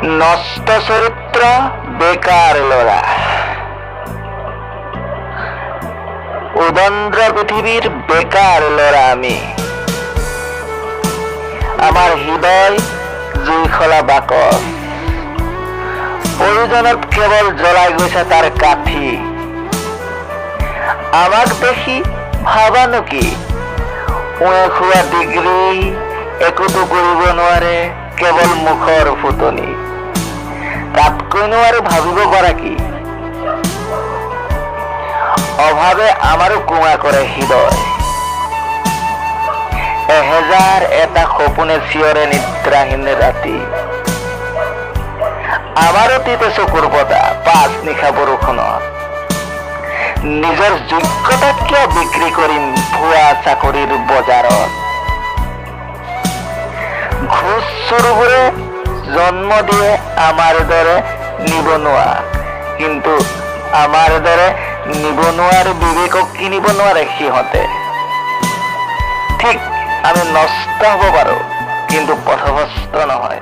নষ্ট চৰিত্ৰ, বেকাৰ ল'ৰা, উদন্দ্ৰ পৃথিৱীৰ বেকাৰ ল'ৰা আমি। আমাৰ হৃদয় জুইশলা বাকচ, প্ৰয়োজনত কেৱল জ্বলাই গৈছে তাৰ কাঠি। আমাক দেখি ভাবানো কি, উঁয়ে খোৱা ডিগ্ৰী, একোতো কৰিব নোৱাৰে, কেৱল মুখৰ ফুটনি, তাতকৈনো আৰু ভাবিব পাৰা কি? অভাৱে আমাৰো কোঙা কৰে হৃদয়। 1001টা সপোনে চিঞৰে নিদ্ৰাহীন ৰাতি। আমাৰো তিতে চকুৰ পতা পাছ নিশা বৰষুণত। নিজৰ যোগ্যতা কিয় বিক্ৰী কৰিম ভুৱা চাকৰিৰ বজাৰত? ঘোচ চোৰবোৰে জন্ম দিয়ে আমাৰ দৰে নিবনুৱা, কিন্তু আমাৰ দৰে নিবনুৱাৰ বিবেকক কিনিব নোৱাৰে সিহঁতে। ঠিক, আমি নষ্ট হ'ব পাৰো, কিন্তু পথভ্ৰষ্ট নহয়।